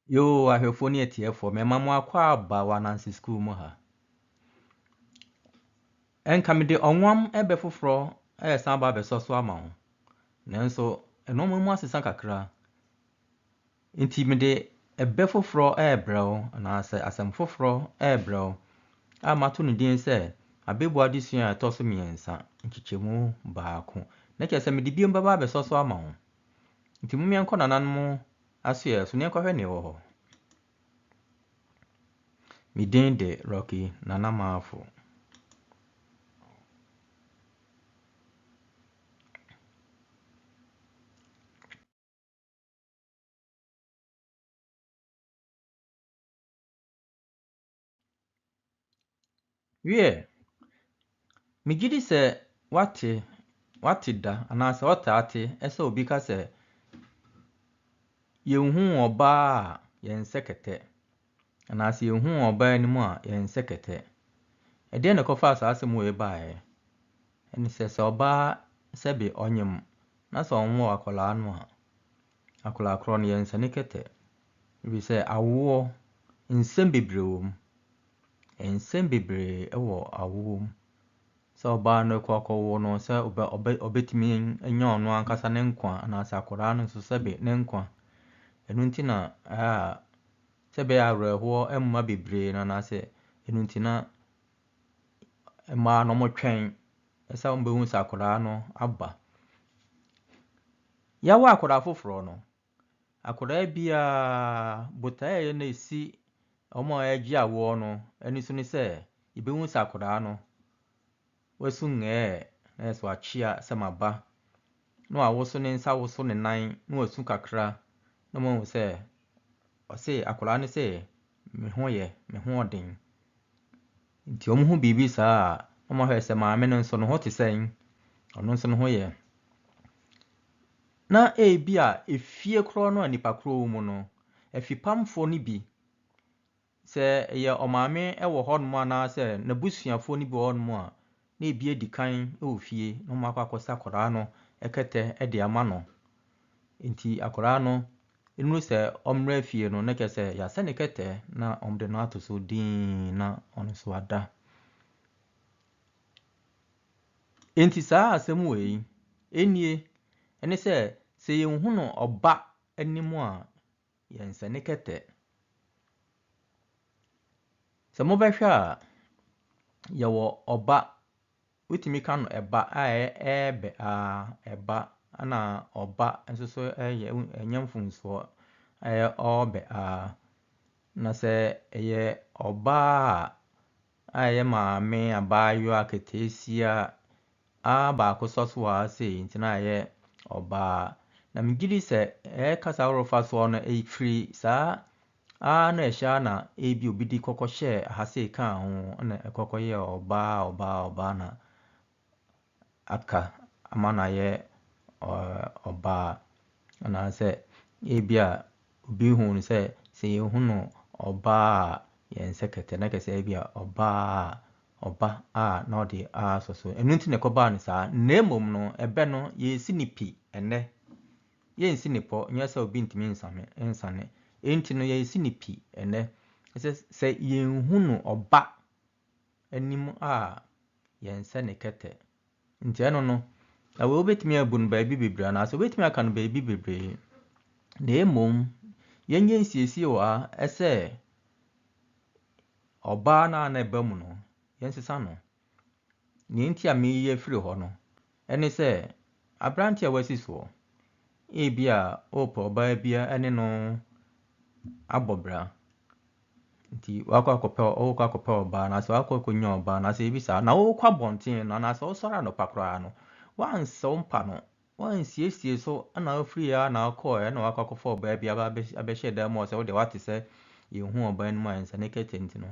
Yoo ahwɛfoɔ ne atiefoɔ, mema mo akwaaba wɔ Ananse School mu ha. Ɛnka mede ɔnwam ɛbɛ foforɔ ɛresan aba abɛsɔ so ama wo. Nanso nnoɔma mu asesa kakra. Nti mede ɛbɛ foforɔ ɛrebrɛ wo anaasɛ asɛm foforɔ ɛrebrɛ wo a mato no din sɛ Abɛbuo Adesua a ɛtɔ so mmiɛnsa, nkyekyɛmu baako. Na kyerɛ sɛ mede biom bɛba abɛsɔ so ama wo. Nti mom yɛnkɔ nananom asoɛeɛ so na yɛnkɔhwɛ nea ɛwɔ hɔ. Me din de Rocky Nana Marfo. Wiɛ, megye di sɛ woate, woate da anaasɛ wotaa te sɛ obi ka sɛ, yɛnhuu ɔbaa a yɛnsɛ kɛtɛ, anaasɛ yɛnhuu ɔbaa anim a yɛnsɛ kɛtɛ. Ɛdeɛn na ɛkɔfaa saa asɛm wei baeɛ? Ɛne sɛ, sɛ ɔbaa sɛbe ɔnyem na sɛ ɔnwoo akwadaa no a, akwadaa korɔ no yɛnsɛ ne kɛtɛ. Ɛfiri sɛ awoɔ, nsɛm bebree wɔ mu. Nsɛm bebree wɔ awoɔ mu. Sɛ ɔbaa no rekɔ akɔwo no, sɛ ɔbɛ ɔbɛ ɔbɛtumi anya ɔno ankasa ne nkwa anaasɛ akwadaa no nso sɛbe ne nkwa. Ɛno nti na ɛyɛ a sɛ ɛbɛyɛ a awerɛhoɔ mma bebree no anaasɛ ɛno nti na mmaa no wɔtwɛn sɛ wɔbɛhu sɛ akwadaa no aba. Yɛawo akwadaa foforɔ no, Akwadaa biara, botaeɛ a ɛyɛ na ɛsi wɔn a wɔregye awoɔ no ani so ne sɛ, yɛbɛhu sɛ akwadaa no, wasu ngɛɛ, na ayɛ sɛ wakyea sɛ maba, na wawoso ne nsa woso ne nan, na wasu kakra, na wɔahu sɛ, ɔse akwadaa no se, me ho yɛ, me ho ɔden. Nti wɔhu biribi saa a, na wɔahwɛ sɛ maame no nso ne ho te sɛn, ɔno nso ne ho yɛ. Na ebia efie korɔ no a nipa korɔ wɔ mu no, afipamfoɔ no bi, sɛ ɛyɛ ɔmaame wɔ hɔnom anaasɛ n'abusuafoɔ no bi wɔ hɔnom a, na ebi adi kan wɔ fie na wɔakɔ akɔsa akwadaa no kɛtɛ de ama no. Nti akwadaa no, ɛnuru sɛ ɔmmra fie no, na kyerɛ sɛ yɛasɛ ne kɛtɛ na wɔde no ato so dinn na ɔno nso ada. Enti saa asɛm wei, nie, ɛne sɛ, sɛ yɛnhunu ɔba anim a, yɛnsɛ ne kɛtɛ. Sɛ mobɛhwɛ a, yɛwɔ ɔba, wotumi ka no ɛba a ɛyɛ ɛɛbɛ aa, ɛba, ɛna ɔba nso so ɛyɛ ɛnyɛ mfomsoɔ, ɛyɛ ɔɔbɛ aa. Na sɛ ɛyɛ ɔbaa a, a ɛyɛ maame, abaayewa, aketeesia a baako sɔ so wɔ ha sei nti na ayɛ ɔbaa. Na megye di sɛ ɛyɛ kasa ahorow fa soɔ no ɛfiri saa a na ɛhyɛ a na ebi obi de kɔkɔ hyɛɛ ha sei kaa ho na ɛkɔkɔ yɛɛ ɔbaa ɔbaa ɔbaa na aka ama no ayɛ ɔbaa. Anaasɛ ebia obi hu no sɛ, sɛ yɛhu no ɔbaa a, yɛnsɛ kɛtɛ, na kyerɛ sɛ ebia ɔbaa a, ɔba a na ɔde asɔ so. Ɛno nti na ɛkɔbaa no saa. Na mmom no, ɛbɛ no, yɛresi no pi ɛnnɛ. Yɛnsi no pɔ, nyɛ sɛ obi ntumi nsame, nsane. Enti no, yɛresi no pi ɛnnɛ. Sɛ, sɛ yɛnhu no ɔba anim a, yɛnsɛ ne kɛtɛ. Nti ɛno no, na wei wobɛtumi abu no baabi bebree anaasɛ wobɛtumi aka no baabi bebree. Na mmom, yɛnyɛ nsiesie wɔ ha sɛ ɔbaa no a na ɛba mu no, yɛnsesa no. Nea nti a meyi afiri hɔ no, ɛne sɛ aberante a wasi soɔ, ebia ɔrepɛ ɔbaa bi ne no abɔ bra. Nti wakɔ akɔpɛ wokɔ akɔpɛ ɔbaa anaasɛ wakɔ akɔnya ɔbaa anaasɛ ebi saa. Na wokɔ abɔnten no anaasɛ wosɔre anɔpa koraa no, woansɛ wo mpa no, woansiesie so na wofiri ha na wokɔɔɛ na wakɔ akɔfa ɔbaa bi aba abɛhyɛ dan mu hɔ sɛ wodeɛ woate sɛ yɛnhu ɔbaa no mu a ɛnsɛ ne kɛtɛ nti no,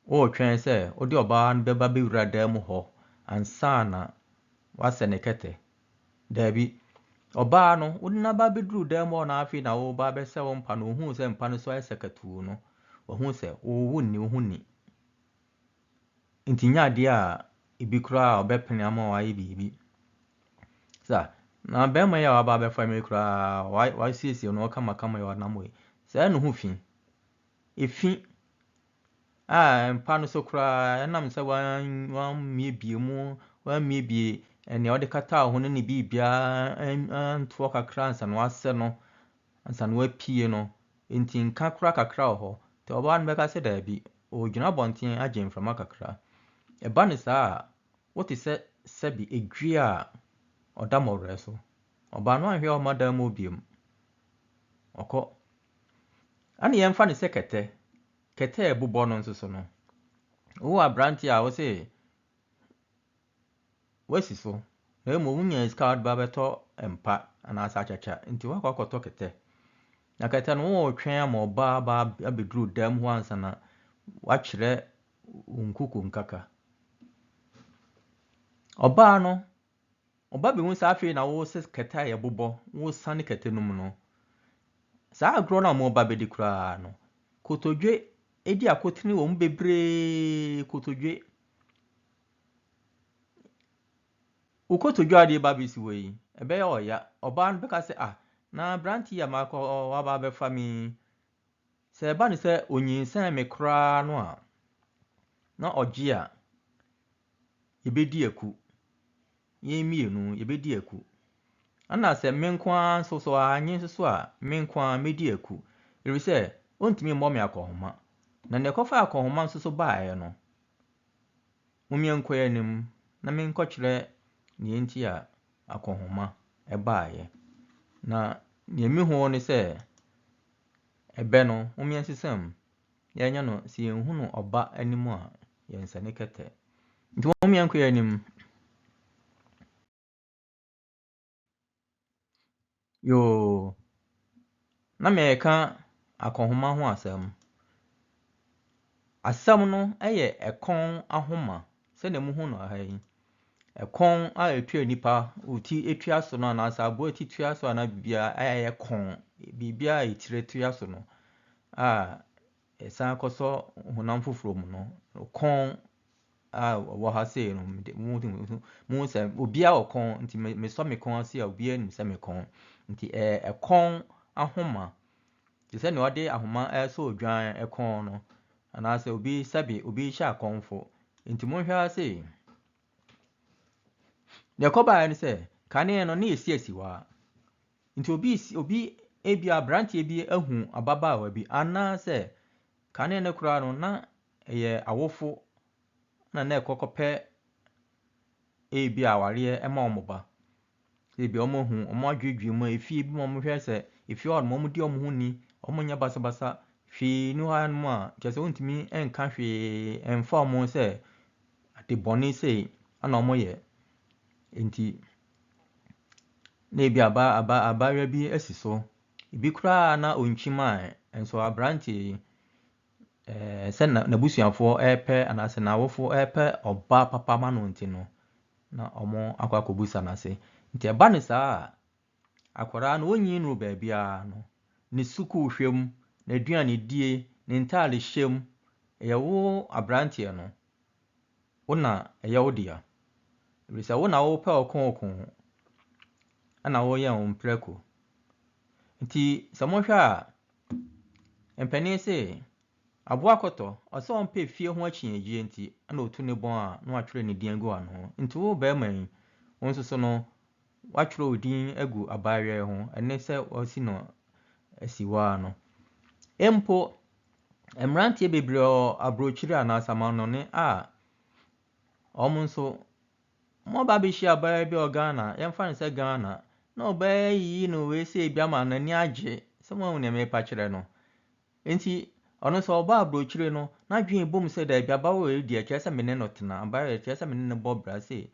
woretwɛn sɛ wode ɔbaa no bɛba bɛwura dan mu hɔ ansa na woasɛ ne kɛtɛ. Dabi. Ɔbaa no, wode no aba abɛduru dan mu hɔ na afei na woreba abɛsɛ wo mpa no, ɔhuu sɛ mpa no so ayɛ sakatuu no, wahu sɛ wo wonni wo ho ni. Nti nyɛ adeɛ a ebi koraa a ɔbɛpene ama wayɛ biribi. Sa, na bɛrima yi a waba abɛfa me koraa, wasiesie no kamakama yi ɔnam yi. Sɛɛ ne ho fi. Efi a mpa no so koraa ɛnam sɛ wammiebie mu, wammiebie nea ɔde kataa ho no ne biribiara antoɔ kakra ansa na wasɛ no, ansa na wapue no, nti nka koraa kakra wɔ hɔ. Nti ɔbaa no bɛka sɛ daabi, ɔregyina abɔnten agye mframa kakra. Ɛba no saa a, wote sɛ sɛbi edua a ɔda mmɔwerɛ so. Ɔbaa no anhwɛ a ɔmma dan mu hɔ bio. Ɔkɔ. Ɛne yɛmfa no sɛ kɛtɛ. Kɛtɛ a ɛbobɔ no nso so no, wowɔ aberanteɛ a wose woasi so na mmom wonya sika a wode ba bɛtɔ mpa anaasɛ akyakya nti woakɔ akɔtɔ kɛtɛ. Na kɛtɛ no woretwɛn ama ɔbaa aba abɛduru dan mu hɔ ansa na woakyerɛ wo nkuku nkaka. Ɔbaa no, ɔba bɛhu sɛ afei na wosɛ kɛtɛ a yɛbobɔ, wosane kɛtɛ no mu no, saa agorɔ no a wɔreba bɛdi koraa no, kotodwe di akotene wɔ mu bebree, kotodwe. Wo kotodwe a wode ba abɛsi hɔ yi, ɛbɛyɛ ɔya. Ɔbaa no bɛka sɛ, ah, na aberante yi a makɔ waba abɛfa me yi, sɛ ɛba no sɛ onyinsɛn me koraa no a, na ɔgye a, yɛbɛdi aku. Yɛn mmienu yɛbɛdi aku. Ɛna sɛ me nko ara nso so annye nso so a, me nko ara mɛdi aku. Ɛfiri sɛ, ɔntumi mmɔ me akɔnhoma. Na nea ɛkɔfaa akɔnhoma nso so baeɛ no, mommyɛnkɔ anim na menkɔkyerɛ nea nti a akɔnhoma baeɛ. Na nea mehu ne sɛ, ɛbɛ no, mommyɛnsesa mu. Yɛnyɛ no sɛ yɛnhunu ɔba anim a, yɛnsɛne kɛtɛ. Nti mommyɛnkɔ anim. Yoo, na mereka akɔnhoma ho asɛm. Asɛm no yɛ ɛkɔn ahoma sɛdeɛ muhu no ha yi. Ɛkɔn a ɛtua nipa, wo ti tua so no anaasɛ aboa ti tua so anaa biribiara a ɛyɛ kɔn, biribiara a etire tua so no a ɛsan kɔsɔ honam foforɔ mu no, kɔn a ɛwɔ ha sei no, muhu sɛ obiara wɔ kɔn nti mesɔ me kɔn ase a obiara nim sɛ me kɔn. Nti ɛyɛ ɛkɔn ahoma. Te sɛ nea ɔde ahoma ɛresɔ odwan kɔn no anaasɛ obi sɛbe obi rehyɛ akɔmfo. Nti monhwɛ ha sei. Deɛ ɛkɔbaeɛ ne sɛ, kane no na yɛsi asiwa. Nti obi ebi aberanteɛ bi ahu ababaawa bi anaasɛ kane no koraa no na ɛyɛ awofo na ɛkɔ kɔpɛ ebi awareɛ ma wɔn ba. Ebi wɔn ahu, wɔn adwedwe mu efie bi mu a wɔhwɛ sɛ efie hɔ nom wɔdi wɔn ho ni, wɔnyɛ basabasa, hwee nni hɔ nom a kyerɛ sɛ wontumi nka hwee mfa wɔn ho sɛ ade bɔne sei ɛna wɔyɛ. Nti na ebi aba aba abaayewa bi asi so. Ebi koraa na ɔnkyim a nso aberanteɛ yi sɛ n'abusuafoɔ ɛrepɛ anaasɛ n'awofo ɛrepɛ ɔbaa papa ma no nti no, na wɔn akɔ akɔbusa n'ase. Nti ɛba no saa a, akwadaa no ɔnyi no baabiara no, ne sukuu hwɛ mu, n'aduanedie, ne ntaalehyɛ mu, ɛyɛ wo aberanteɛ no, wo na ɛyɛ wo dea. Ɛfiri sɛ wo na wopɛ ɔkooko ɛna woyɛ wo mprɛko. Nti sɛ mohwɛ a, mpanin se aboa kɔtɔ, ɔsɛ ɔmpɛ fie ho akyinnyegyeɛ nti ɛna otu ne bɔn a na watwerɛ ne din agu ano. Nti wo barima yi, wo nso so no, watwerɛ wo din agu abaayewa yi ho, ɛne sɛ wasi no asi hɔ ara no. Mpo, mmeranteɛ bebree wɔ aburokyire anaasɛ amanɔne a wɔn nso, wɔaba abɛhyia abaayewa bi wɔ Ghana, yɛmfa no sɛ Ghana, na ɔbaa yi no wei sei bi ama n'ani agye sɛ moahu nea merepa kyerɛ no. Nti ɔno nso ɔbaa aburokyire no, n'adwene bom sɛ daabi abaayewa yi deɛ kyerɛ sɛ me ne no tena, abaayewa yi kyerɛ sɛ me ne no bɔ bra sei.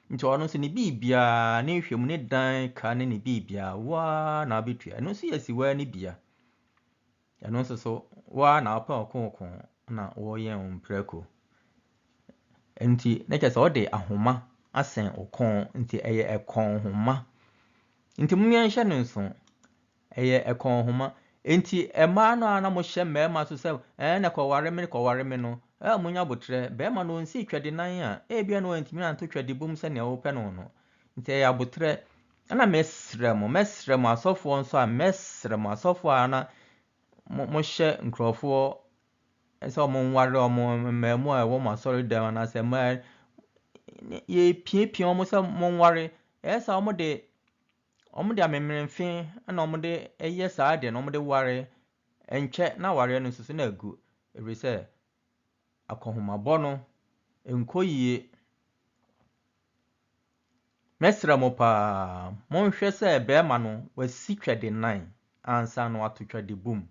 Nti ɔno nso ne biribiara, ne nhwɛmu, ne dan ka ne ne biribiara, wo ara na wabɛtua. Ɛno nso yɛ siwaa no bia. Ɛno nso so, wo ara na wopɛ ɔkooko na wɔreyɛ wo mprɛko. Nti na kyerɛ sɛ wode ahoma asɛn wo kɔn nti ɛyɛ ɛkɔnhoma. Nti mommyɛnhyɛ no nso, ɛyɛ ɛkɔnhoma. Nti mmaa no a na mohyɛ mmarima so sɛ ɛɛ na kɔware me kɔware me no, ɛɛ monya abotrɛ. Barima no ɔnsii twɛdenan a, ebia na wantumi anto twɛde bom sɛnea wopɛ no no. Nti ɛyɛ abotrɛ. Ɛna mɛsrɛ mo, mɛsrɛ mo asɔfoɔ nso a mɛsrɛ mo asɔfoɔ a na mohyɛ nkurɔfoɔ sɛ wɔnware wɔn, mmaamua a ɛwɔ mo asɔredan mu anaasɛ mmaa, yɛrepiapia wɔn sɛ monware. Ɛyɛ saa wɔde wɔde amemenemfe na wɔde yɛ saa adeɛ no, wɔde ware. Ɛnkyɛ na awareɛ no nso so na agu, ɛfiri sɛ akɔnhomabɔ no nkɔ yie. Mɛsrɛ mo paa, monhwɛ sɛ barima no wasi twɛdenan ansa na wato twɛdebom.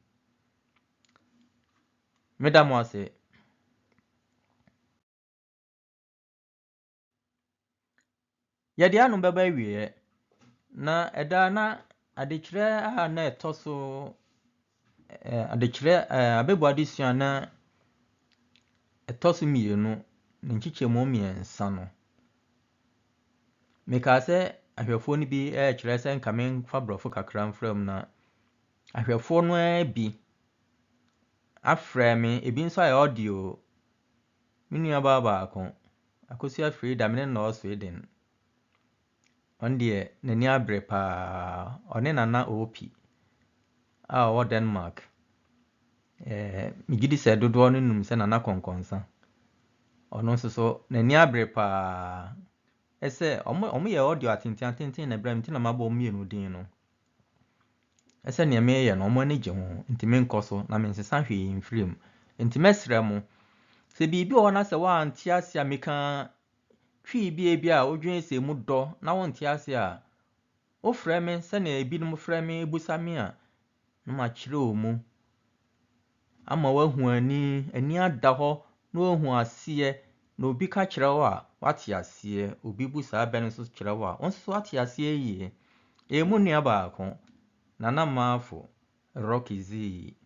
Meda mo ase. Yɛde ano bɛba awieɛ, na ɛda na adekyerɛ a na ɛtɔ so adekyerɛ abɛbu adesua na ɛtɔ so mmienu ne nkyekyɛmu mmiɛnsa no. Mekaa sɛ ahwɛfoɔ no bi rekyerɛ sɛ nka memfa borɔfo kakra mfra mu na ahwɛfoɔ no ara bi afrɛ me, ebi nso ayɛ audio. Me nuabaa baako, Akosua Frida, me ne no na ɛwɔ Sweden. Ɔno deɛ n'ani abere paa. Ɔne Nana OP a ɔwɔ Denmark. Ɛɛ megye di sɛ dodoɔ no nim sɛ Nana Kɔnkɔnsa. Ɔno nso so n'ani abere paa. Ɛsɛ wɔn wɔyɛ audio atenten atenten na ɛbrɛ me nti na mabɔ wɔn mmienu din no. Ɛsɛ nea meyɛ no wɔn ani gye ho nti menkɔ so na mensesa hwee mfiri mu. Nti mɛsrɛ mo sɛ biribi wɔ hɔ na sɛ woante ase a meka Twi bi a ebia wodwen sɛ emu dɔ na wonte ase a, wofrɛ me sɛnea ebinom frɛ me bisa me a, na makyerɛ wo mu ama woahu ani, ani ada hɔ na woahu aseɛ, na obi ka kyerɛ wo a, woate aseɛ. Obi bu saa bɛ no nso kyerɛ wo a, wo nso woate aseɛ yie. Ɛyɛ mo nua baako, Nana Marfo, Rocky Zee.